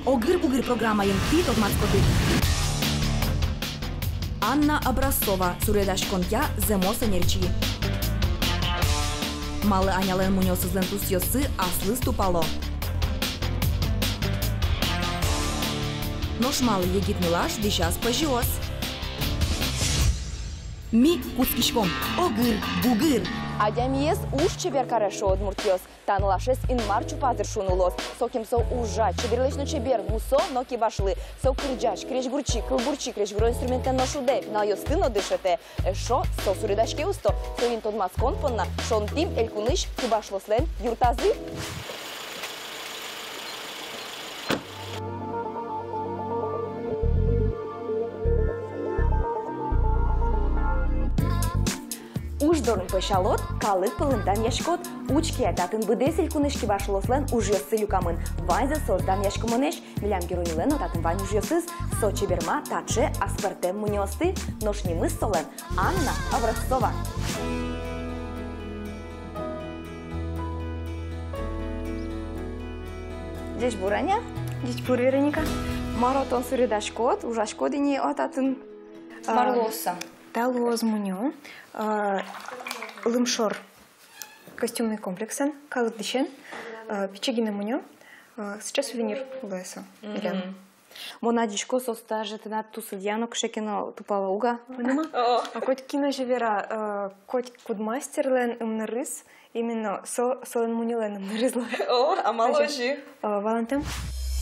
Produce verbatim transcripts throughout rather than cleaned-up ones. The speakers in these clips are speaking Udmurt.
«Огыр-бугыр» программаын тӥ тодматскоды: Анна Образцова суредаськонъя зэмос ӧнерчи. Малы Анялэн мунёосызлэн тусъёссы аслыз тупало? Нош малы егит нылаш дӥсяз пӧзиос? Ми кутскиськом. Огыр-бугыр. Адямиез уж чебер каре, шуо удмуртъёс. Та нылашез Инмар чупазыр шуны луоз. Сокем со ужа, чеберлэсь но чебер, мусо но кибашлы. Со кырӟась, крезьгурчи, кылбурчи, крезьгуро инструментэн но шудэ, пиналъёсты но дышетэ. Эшшо со суредаське усто. Соин тодматскон понна шонтӥм элькунысь кибашлыослэн юртазы. Уж дорын пӧсялод, калык пӧлын данъяськод. Учке, татын быдэс элькунысь кибашлыослэн ужъёссы люкамын. Ваньзэ соос данъяськымонэсь. Милям героинялэн но татын вань ужъёсыз. Со чеберма таӵе аспӧртэм мунёосты, нош нимыз солэн Анна Образцова. Ӟечбур, Аня. Ӟечбур, Вероника. Мар-о тон суредаськод, ужаськод ини-о татын? Мар луоз со? Та луоз мунё, а, лымшор костюмный комплексэн, калык дӥсен, а, пичи гинэ мунё, а, сыӵе сувенир луэ со. Мгм. Милям. Мон адӟисько, соос даже тынад тусыдъя но кыӵе ке но тупало уга. Мыным-а? О. А коть кин озьы вера, э, котькуд мастерлэн ымнырыз, именно со, солэн мунёлэн ымнырыз луэ. О, а малы озьы? Э, валантэм.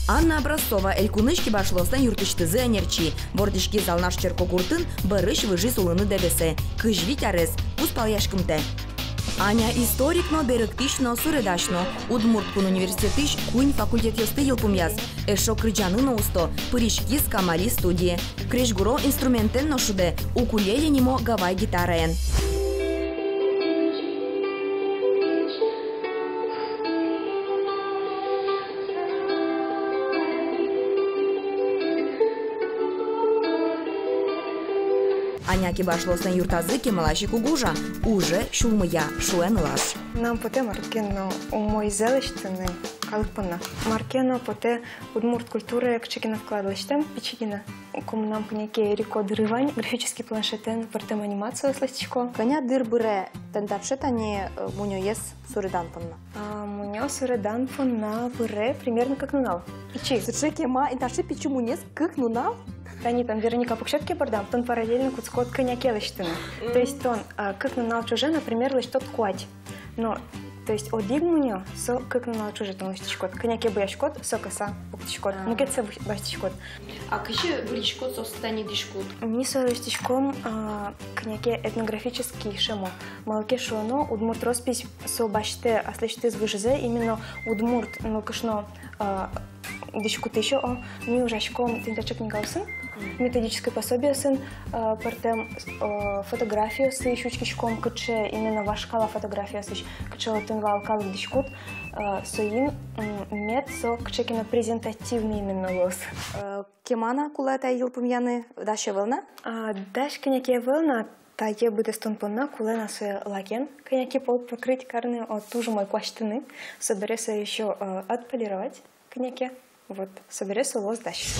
Анна Образцова, элькунысь кибашлыослэн юртысьтызы ӧнерчи, вордӥськиз Алнаш черкогуртын, бӧрысь выжиз улыны Дэбесэ. Кызь вить арес, кузпалъяськымтэ. Аня историк но, берыктӥсь но, суредась но. Удмурт кун университетысь куинь факультетъёсты йылпумъяз. Эшшо кырӟаны но усто, пыриськиз «Камали» студие. Крезьгуро инструментэн но шудэ, укулеле нимо гавай гитараен. Аня кибашлыослэн юртазы кемалась ик уг ужа, уже сюлмыя, шуэ нылаш. Мынам потэ мар ке но умойзэ лэсьтыны калык понна. Мар ке но потэ удмурт культурае кыӵе ке но вклад лэсьтэм, пичи гинэ. Ку мынам кӧня ке эрико дыры вань, графический планшетэн пӧртэм анимациос лэсьтӥсько. Кӧня дыр быре тон таӵе тани, э, мунёез суредан понна? А, мунё суредан понна быре примерно кык нунал. Пичи. Сыӵе кема, ин таӵе пичи мунёез кык нунал? Тани тон, Вероника, пуксёд ке бордам, тон параллельно кутскод кӧня ке лэсьтыны. Мгм. То есть тон, а, кык нунал ӵоже, например, лэсьтод куать. Но, то есть одӥг мунё, со кык нунал ӵоже тон лэсьтӥськод. Кӧня ке буяськод, со косэ пуктӥськод. А. Мукетсэ бу-, басьтӥськод. А кызьы вырӥськод соосты тани дӥськут? Ми сое лэсьтӥськом, а, кӧня ке этнографический шӧмо. Малы ке шуоно, удмурт роспись со басьтэ аслэсьтыз выжызэ именно удмурт нылкышно, а, дӥськутысь, о, ми ужаськом тӥни таӵе книгаосын, мгм, методической пособиосын, а, пӧртэм, а, фотографиосысь учкиськом, кыӵе именно вашкала фотографиосысь, кыӵе отын вал калык дӥськут, а, соин, м, мед со кыӵе ке но презентативный именно луоз. Э, кема на кулэ тае йылпумъяны, дась ӧвӧл на? А, дась кӧня ке ӧвӧл на, тае быдэстон понна кулэ на сое лакен кӧня ке пол покрыть карыны, о, туж умой куасьтыны, собере сое ещё, э, отполировать кӧня ке. Вот, собере со луоз дась.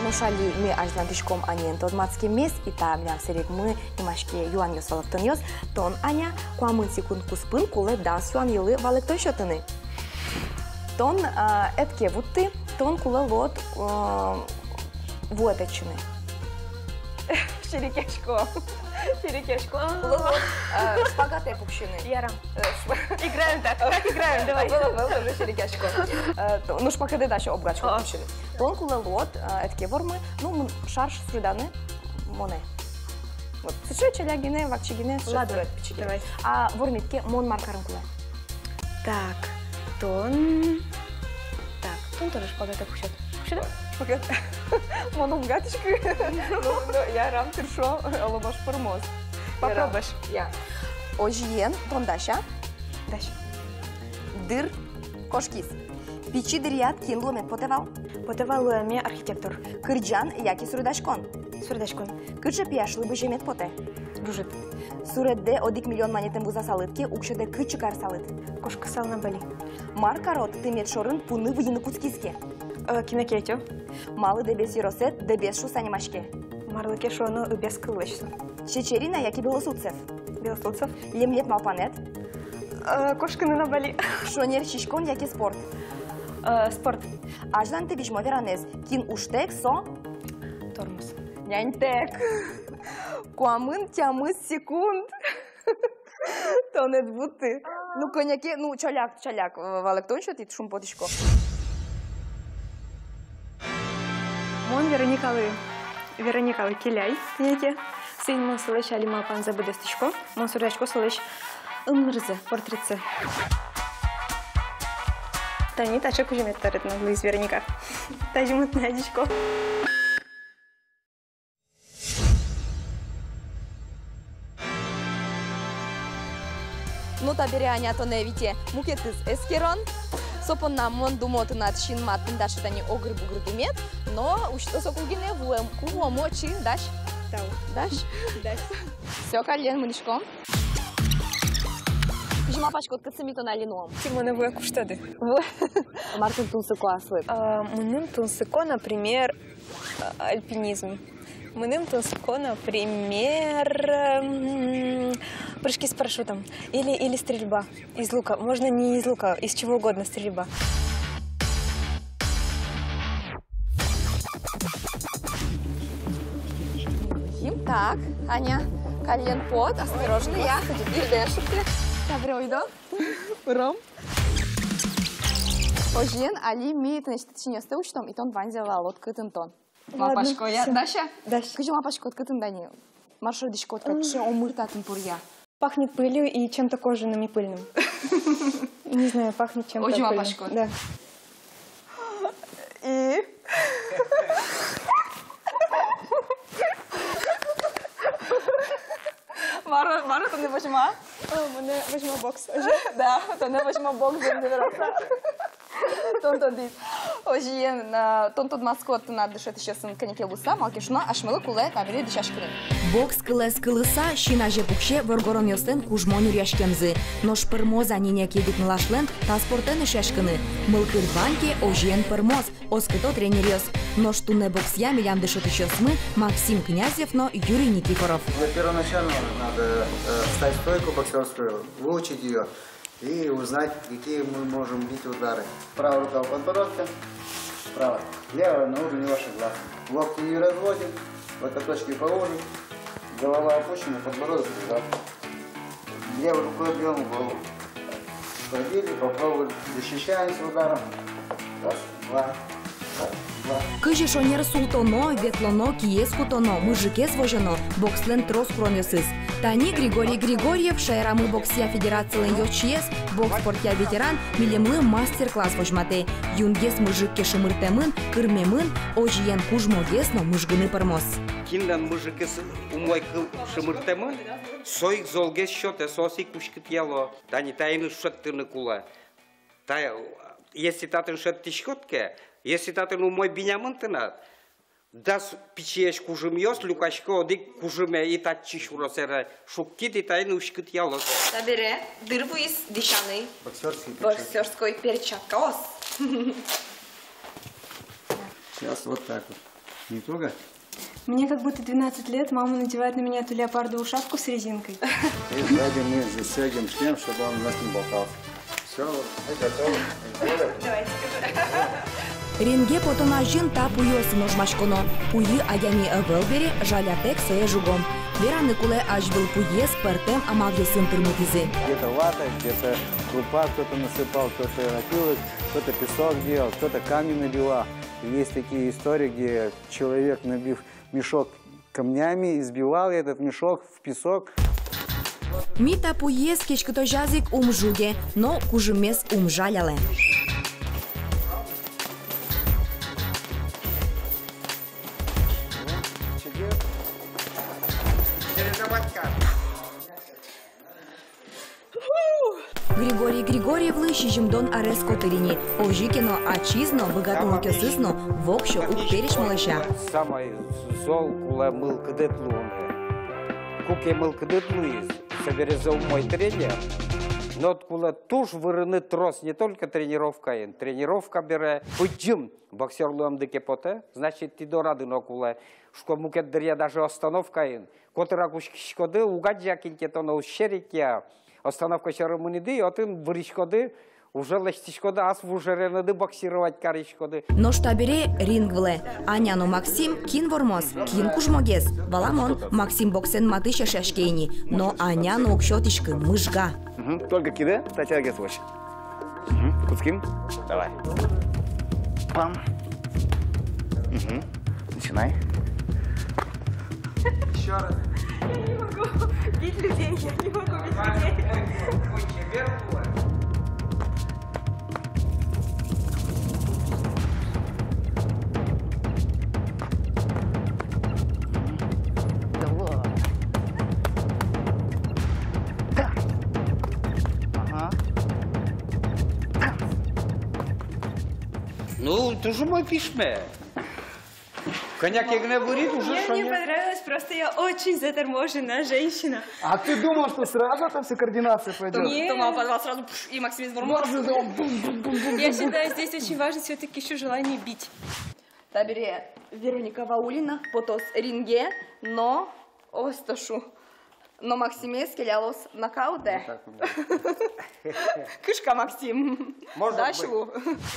Нош али ми азьлантӥськом Аняен тодматскеммес, и та милям сэрегмы нимаське «Юанъёс-валэктонъёс». Тон, Аня, куамын секунд куспын кулэ дас юанъёслы валэктон сётыны. Тон, а, ӧд ке вутты, тон кулэ луод, а, вуэ тэтчыны. Серекъясько. Серекъясько. Кулэ луод, а, шпагатэ пуксьыны. Ярам. Э, шпа- Играем так, так играем, давай. Было, было, уже серекъясько. Э, то, ну, шпагатэ дась, обгатӥськод пуксьыны. Тон кулэ луод, а, ӧд ке вормы, ну, мон шар суреданы монэ. Вот, сыӵе ӵаляк гинэ, вакчи гинэ, сыӵе. Ладно, суред пичи гинэ. Давай. А вормид ке, мон мар карыны кулэ? Так, тон. Так, тон тоже шпагатэ пуксёд. Пуксёд-а? Шпагат. Мон ум быгатӥськы. Ну, ну, ярам, тыршо, оло нош пӧрмоз. Попробуешь. Я. Озьыен, тон дась-а? Дась. Дыр кошкиз. Пичи дыръяд кин луэмед потэ вал? Потэ вал луэме архитектор. Кырӟан яке суредаськон? Суредаськон. Кыӵе пияшлы бызьемед потэ? Ӝужыт. Суреддэ одӥг миллион манетэм вузасалыд ке, уксёдэ кытчы карысалыд? Кошкысал на Бали. Мар карод, тымет шорын пуны-выйыны кутскиз ке? Э, кинэ ке ӧтё. Малы Дэбес ёросэз Дэбес шуыса нимаське? Марлы ке шуоно ыбез кыллэсь со. Чечерина яке Белослудцев? Белослудцев. Лемлет малпанэд? Э, кошкыны на Бали. Шонер сиськон яке спорт? Э, спорт. Азьланьты визьмо веранэз: кин ужтэк, со тормоз. Няньтэк. Куамын тямыс секунд. Тонэт вуттӥ. Ну, кӧня ке, ну, чаляк, чаляк, э, валэктон сётӥд, шумпотӥсько. Мон Вероникалы, Вероникалы келяй, яке. Соин мон солэсь али малпанзэ быдэстӥсько. Мон суредасько солэсь ымнырзэ, портретсэ. Тани таӵе кузьымет табере тынад луиз, Вероника. Тазьы мон тонэ адӟисько. Ну, табере, Аня, тонэ вите мукетыз эскерон. Со понна мон думо, тынад синмад пиндаше тани огыр-бугыр дымет, но усьтоз соку гинэ вуэм, ку вуомо чин. Дась? Тау. Дась? Дась. Всё, каллен, мынӥськом. Кызьы малпаськод, кытчы ми тонэ али нуом? Тӥ монэ вуэ куштоды. Вуэ. Мар тыныд тунсыко аслыд? А, мыным тунсыко, например, а, альпинизм. Мыным тунсыко, например, м, прыжки с парашютом. Или, или стрельба из лука. Можно не из лука, из чего угодно стрельба. Им так, Аня, каллен пот, осторожно, я. Табере ойдо. Ром. Озьыен, али ми тынэсьтыд синъёстэ усьтом, и тон ваньзэ валод, кытын тон. Ладно, малпасько, я, всё. Дась-а? Дась. Кызьы малпаськод, кытын тани? Мар шӧдӥськод, кыӵе омыр татын пуръя? Пахнет пылью и чем-то кожаным и пыльным. Не знаю, пахнет чем-то пыльным. Озьы малпаськод? Да. И? Мар, мар тонэ возьма? О, монэ возьма бокс. Да, тонэ возьма бокс, зэмзэ вераса. Тон тодӥд. Озьыен, а, тон тодматскод, тынад дышетӥсьёсын кӧня ке луыса, малы ке шуоно асьмелы кулэ табере дӥсяськыны. Бокс кылэз кылыса, син азе пуксе воргоронъёслэн кужмо нюръяськемзы. Нош пӧрмоз-а нинэк егит нылашлэн та спортэн ышъяськыны? Мылкыд вань ке, озьыен пӧрмоз, оскыто тренеръёс. Нош туннэ боксъя милям дышетӥсьёсмы Максим Князев но Юрий Никифоров. Для первоначального надо, э, встать в стойку боксёрскую, выучить её. И узнать, какие мы можем бить удары. Правая рука у подбородка, правая. Левая на уровне ваших глаз. Локти не разводим, локоточки поуже. Голова опущена, подбородок прижат. Левой рукой бьём в голову. Пробили, попробовали. Защищаемся ударом. Раз, два. Кызьы шонер султоно, ветлоно, киез кутоно, мыжыкез возёно — бокслэн трос куронъёсыз. Тани Григорий Григорьев, шаерамы боксъя федерацилэн ёзчиез, бокс спортъя ветеран, милемлы мастер-класс возьматэ. Юнгес мыжык ке шымыртэмын, кырмемын, озьыен кужмогес но мыжгыны пӧрмоз. Кинлэн мыжыкез умой ке шымыртэмын, со ик золгес сётэ, соос ик уськытъяло. Тани таин шедьтыны кулэ. Та, если татын шедьтӥськод ке, если татын умой бинямын тынад, дас пичиесь кужымъёс люкасько одӥг кужыме, и татчы сюро сэрэ шуккид, и таин уськытъяло. Табере дыр вуиз дӥсяны боксёрской перчатка. Боксёрской перчаткаос. Сейчас вот так вот. Не туго? Мне как будто двенадцать лет, мама надевает на меня эту леопардовую шапку с резинкой. И сзади мы застёгиваем шлем, чтобы он у нас не болтался. Всё, вот, мы готовы. Давайте. Ринге потон азьын та пуйыосын ожмаськоно. Пуйы адями ӧвӧл бере, жалятэк сое жугом. Вераны кулэ, азьвыл пуйыез пӧртэм амалъёсын тырмытӥзы. Где-то вата, где-то крупа кто-то насыпал, кто-то опилок, кто-то песок делал, кто-то камни набивал. И есть такие истории, где человек, набив мешок камнями, и сбивал этот мешок в песок. Ми та пуйыез кеськытозяз ик ум жуге, но кужымез ум жалялэ. Григорий Григорьевлы сизьымдон арес котыр ини. Озьы ке но, ачиз но, быгатонлыкъёсыз но воксё уг пересь, малпасько. Самой зол кулэ мылкыдыд луыны. Куке мылкыдыд луиз, собере зол умой тренер. Но кулэ туж вырыны трос, не только тренировкаен, тренировка бере. Быдӟым боксёр луэмды ке потэ, значит, тӥ дорады но кулэ. Шуко, мукет дыръя даже остановкаен котырак учкиськоды, уг адӟы-а, кин ке тонэ уз серекъя. Остановка сьӧры мынӥды, отын выриськоды, уже лэсьтӥськоды, ас вужереныды боксировать кариськоды. Нош табере ринг вылэ. Аня но Максим, кин вормоз, кин кужмогес? Валамон, Максим боксэн матысь эшъяське ини, но Аня но уг сётӥськы, мыжга. Мгм. Только кидэ, татягес воч. Мгм. Кутским. Давай. Пам. Мгм. Начинай. Ещё раз. Я не могу бить людей, я не могу бить людей. Давай. Да. Ага. Ну, туж умой пишме. Кӧня ке гинэ вырид, уже. Мне не понравилось, просто я очень заторможенная женщина. А ты думал, что сразу там вся координация пойдёт? Нет. Тома подвал сразу, пш, и Максим из Мурманска. Сразу там бум-бум-бум-бум-бум. Я считаю, здесь очень важно всё-таки ещё желание бить. Табере Вероника Ваулина потоз ринге, но остошу. Но Максимез келялоз нокаутэ. Ну, так, ну. Кышка, Максим. Может быть. Дась лу.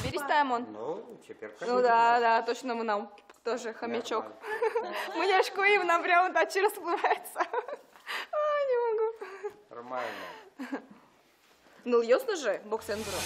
Берись, Таймон. Ну, теперь как. Ну да, да, точно, мынам тоже хомячок. Нормально. Мыняшку и мынам прямо татчы расплывается. Ой, не могу. Нормально. Нылъёс но же боксэн выро.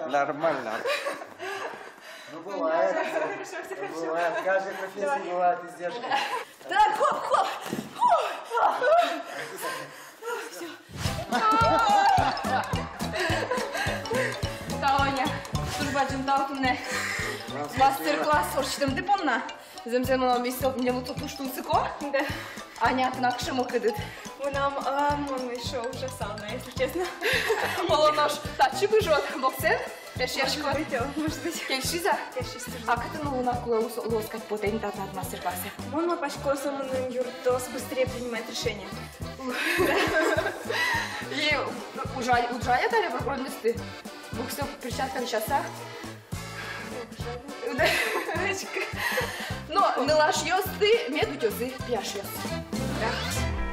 Нормально. Ну, бывает. Всё хорошо, всё хорошо. Бывает. В каждой профессии бывают издержки. Так, хоп, хоп. Фу. Всё. Тау, Аня. Туж бадӟым тау туннэ мастер-класс ортчытэмды понна. Зэмзэ но, мисо, милемлы туж тунсыко. Да. Аня, тынад кыӵе мылкыдыд? Мынам, а, мон эшшо ужасал на, если честно. Оло, нош татчы быжод боксэн эшъяськод? Может быть, о, может быть. Кельшиз-а? Кельшиз туж. А кытын улыны кулэ луоз, луоз кадь потэ ини татын мастер-классэ? Мон малпасько, со мыным юрттоз быстрее принимать решения. И ужа-, ужа-а табере программисты? Боксэ, перчатка лэсьтыса. Но нылашъёсты мед утёзы пияшъёс.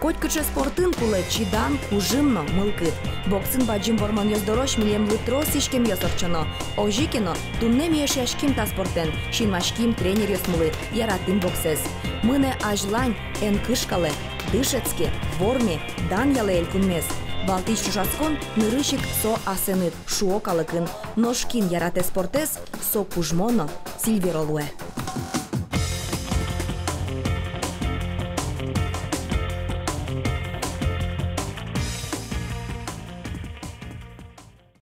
Котькыӵе спортын кулэ чидан, кужым но мылкыд. Боксын бадӟым вормонъёс дорозь милемлы трос иськемъёс ортчоно. Озьы ке но, туннэ ми эшъяським та спортэн, синмаським тренеръёсмылы, яратӥм боксэз. Мынэ азьлань, эн кышкалэ, дышетске, ворме, данъялэ элькунмес. Валтӥсь ӵошатскон нырысь ик со асэныд, шуо калыкын. Нош кин яратэ спортэз, со кужмо но сильверо луэ.